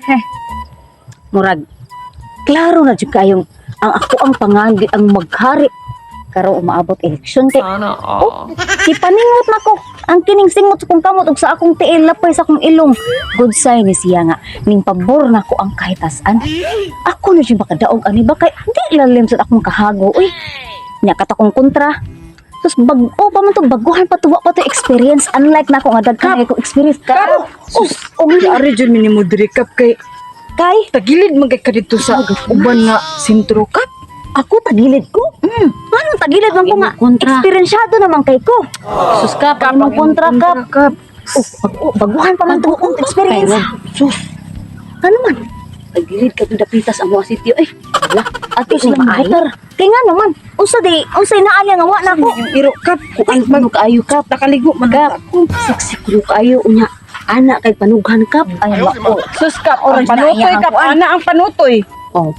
Heh. Murag klaro na jud kayong ang ako ang pangan gid ang maghari karon umaabot eleksyon kay Sana all. Kipaningot na ko ang kining singot sa kong kamot ug sa akong tiil, lapay sa akong ilong. Good sign ni siya nga ning pabor na ko ang kahitasan. Ako na jud makadaog ani ba kay di lalim sa akong kahago uy. Nya katakong kontra. Sus, bag-o pa man to, baguhan pa to, wa pa to experience, unlike na ako nga daghan ko experience. Kap! Sus, og Ari jud mi nimo diri, Kap, kay kay tagilid man kay ka dito sa uban nga sentro, Kap. Ako tagilid ko. Ano tagilid man ko nga Kontra. Eksperyensyado naman kay ko. Sus, Kap, Ang imong kontra, Kap. Kap. Oh, baguhan pa man to akong experience. Sus, Ano man? tagilid ka itong dapitas ang mga sityo eh. Wala. Ato ni maayo. Kay nga naman, unsa di, unsay naalya nga wa na ko. Yung iro, Kap. Kuan kuno kaayo, Kap. Nakaligo man Kap, sexy kuno kaayo unya. Ana kay panughan, Kap. Ay, mao. Sus, Kap, ang Orange na panutoy, iya ang Kap. kuan. Ana ang panutoy. Oh.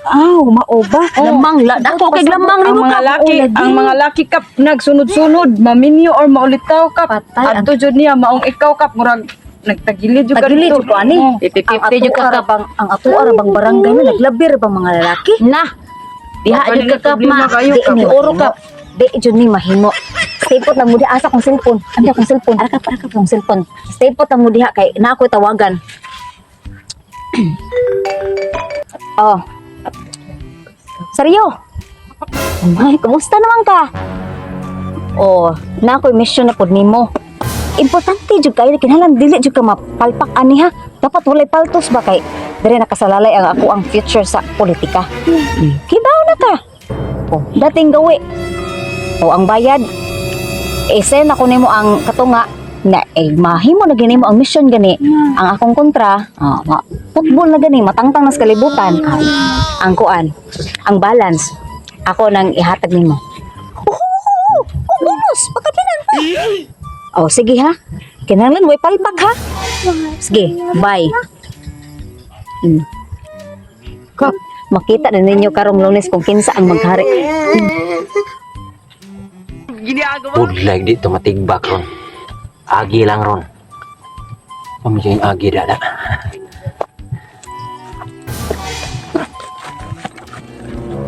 Aw, mao ba? Lamang la dako kay lamang Ang nimo, mga Kap. laki, Oh, lagi. ang mga laki, Kap, nagsunod-sunod, maminyo or maulitaw, Kap. Patay ang- Adto jud niya maong ikaw, Kap, murag nagtagilid jud ka Tagilid dito. jud ko ani. Oh. Ang 50-50 jud ato ka, Kap. bang ang ato ara bang barangay na naglabir bang mga lalaki? Na. Diha Baka jud ka, nila Kap, problema ma. kayo, Di Kap. ni Oro, mahimo. Kap. Di jud ni mahimo. Stay put lang mo diha, asa kong cellphone. Andi akong cellphone. Ara, Kap, ara, Kap, akong cellphone. Stay put lang mo diha kay na ako'y tawagan. Oh. Seryo? Ay, kumusta naman ka? Oh, na ako'y mission na pod nimo. Importante jud kayo kinahanglan dili jud ka mapalpak ani ha. Dapat walay paltos ba kay dire nakasalalay ang ako ang future sa politika. Kibaw na ka. Oh, dating gawi. O ang bayad. I-send ako nimo ang katunga na eh, mahimo na gani mo ang mission gani. Ang akong kontra, football na gani, matangtang nas kalibutan. Ay, ang kuan, ang balance, ako nang ihatag nimo. Oh, oh, oh, bonus, pagkatinan pa. Oh, sige ha. Kinahanglan way palpak ha. Sige, bye. Kap, Makita na ninyo karong Lunes kung kinsa ang maghari. Budlag dito matigbak ron. Agi lang ron. Pamilya yung agi dada.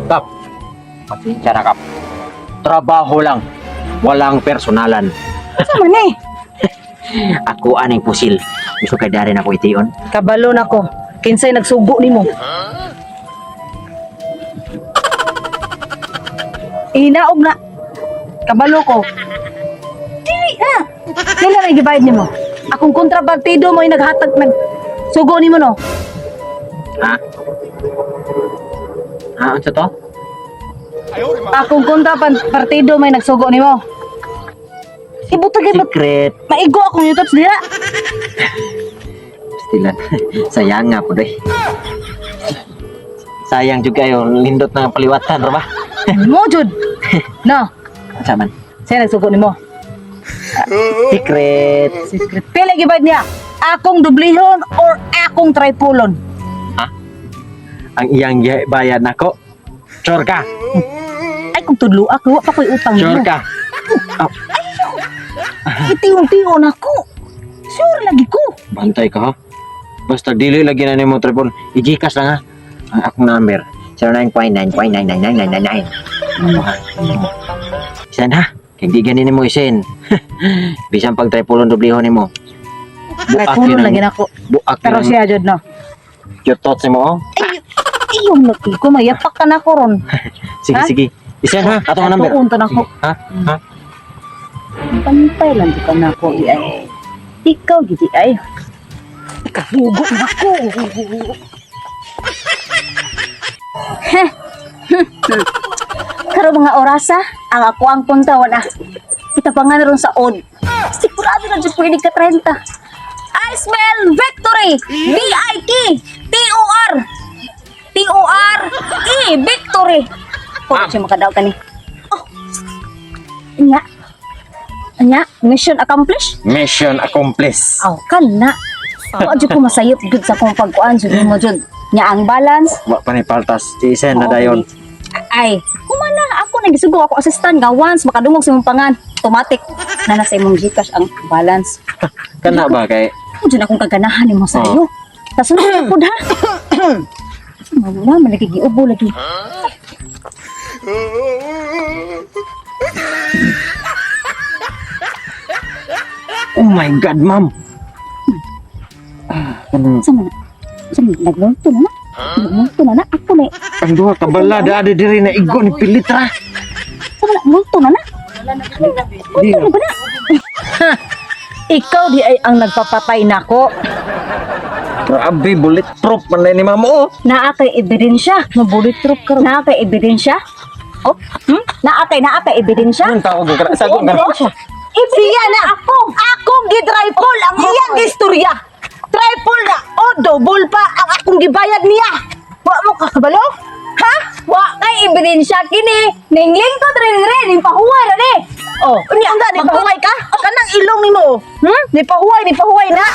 Kap. Pasensya na, Kap. Trabaho lang. Walang personalan. Sa man eh? Ako aning pusil. Gusto kay dari na ko tion. Kabalo na ko. Kinsay nagsugo nimo? Ihinaog na. Kabalo ko. Dili na. Kailan na gibayad nimo? Akong kontrapartido mo yung naghatag nag sugo nimo no. Ha? Ha, unsa to? Akong kontrapartido may nagsugo nimo. Ibutag mo Secret. maigo akong YouTube diha. Pastilan. Sayang nga po doy. Sayang juga yun. Lindot na ang paliwatan, ra ba? Mo jud. No, Unsa man? siya nagsugo nimo. Secret. Secret. Pila gibayad niya? Akong dublihon or akong tripulon? Ang iyang bayad nako. Sure ka. Ay, kung tudlo ako, wa pa ko'y utang Sure nimo. ka. Itiyon-tiyon ako. Sure lagi ko. Bantay ka ha. Basta dili lagi na nimo tripol. I-Gcash lang ha. Ang akong number 09.9.99999. Ano ha? Isan ha. Kay di gani nimo isen. Bisan pag tripolon doblihon nimo. Buak Tripulon yun ang- lagi nako. Buak Pero yun ang siya jud no. your thoughts nimo oh. Iyong lagi ko mayapak ka na ko ron. Sige, Ha? sige. Isen ha. Ato ang number. Tuon to nako. Ha? Ha? Pantay lang di ka nako ay. Ikaw gidi ay. Ikahugo na ko. Karon mga orasa, ang ako ang punta wala. Kita pa nga na ron sa od. Sigurado na jud pwede ka 30. I smell victory. V I K T O R T O R E victory. Puro siya makadaw kani. Oh. Anya. Anya, mission accomplished. Mission accomplished. Aw, kana. Wa jud ko masayop gud sa akong pagkuan jud nimo jud. Nya ang balance. Wa pa ni paltas. Isen na Oo, dayon. Ay, kumana ako nagisugo ako assistant nga once makadungog sa imong pangan, automatic na nasa imong GCash ang balance. Kana ba kay Ako dyan akong kaganahan nimo sa iyo. Sa sunod na pud ha. Wala man lagi giubo lagi. Oh my God, ma'am. Ano, Sa man? Sa man nagmulto na na. Nagmulto na na ako na. ang duha ka bala da diri na igo ni pilit ra. Sa man multo na na. Di Multo na ba na? Ikaw di ay ang nagpapatay nako. Grabe, bulletproof man na ni ma'am oh. Naa kay ebidensya. Mabulit trop ka. Naa kay ebidensya. Oh, Naa kay ebidensya. Anong tawag ko? Sa ko Siya na ako. Akong gi-tripol ang iyang istorya. Tripol na o double pa ang akong gibayad niya. Wa mo kakabalo? Ha? Wa kay ebidensya kini. Ning lingkod rin rin ning pahuway ra ni. Oh, unya ni pahuway ka? Kanang ilong nimo. Ni pahuway na.